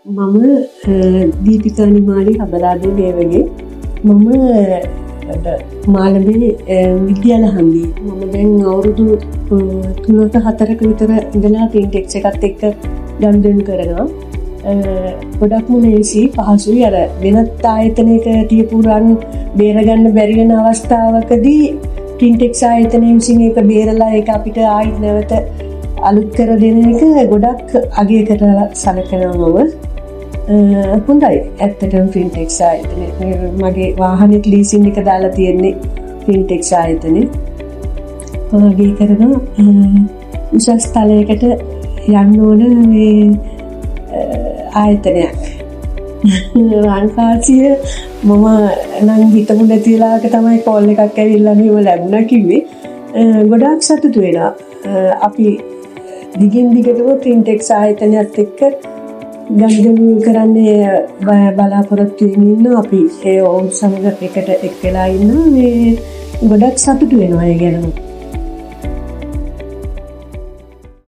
මම දීපිකා නිමාලි හබලාදේ දේවගේ. මම මාළඹේ විද්‍යාල හන්දියේ. මම දැන් අවුරුදු 3ක 4ක විතර ඉඳලා ප්‍රින්ටෙක්ස් එකත් එක්ක ගනුදෙනු කරනවා. ගොඩක්ම ලේසි, පහසුයි. අර වෙනත් ආයතනයක තියපු රන් බේරගන්න බැරි වෙන අවස්ථාවකදී ප්‍රින්ටෙක්ස් ආයතනය විසින් ඒක බේරලා ඒක අපිට ආයිත් නැවත අලුත් කර දෙන එක ගොඩක් අගය කරලා සලකනවා මම. හොඳයි ඇත්තටම ප්‍රින්ටෙක්ස් ආයතනය. මගේ වාහනේත් ලීසින් එක දාලා තියෙන්නේ ප්‍රින්ටෙක්ස් ආයතනේ. අගය කරනවා. උසස් තලයකට යන්න ඕන මේ ආයතනයක්. රන් කාසිය මම නම් හිතමු නැති වෙලාවක තමයි කෝල් එකක් ඇවිල්ලා මෙහෙම ලැබුණා කිව්වේ. ගොඩාක් සතුටු වෙනවා. අපි දිගින් දිගටම ප්‍රින්ටෙක්ස් ආයතනයත් එක්ක ගනුදෙනු කරන්නේ බලාපොරොත්තු වෙමින් ඉන්නවා. අපි ඒ ඔවුන් සමග එකට එක් වෙලා ඉන්නවා. මේ ගොඩක් සතුටු වෙනවා ඒ ගැන.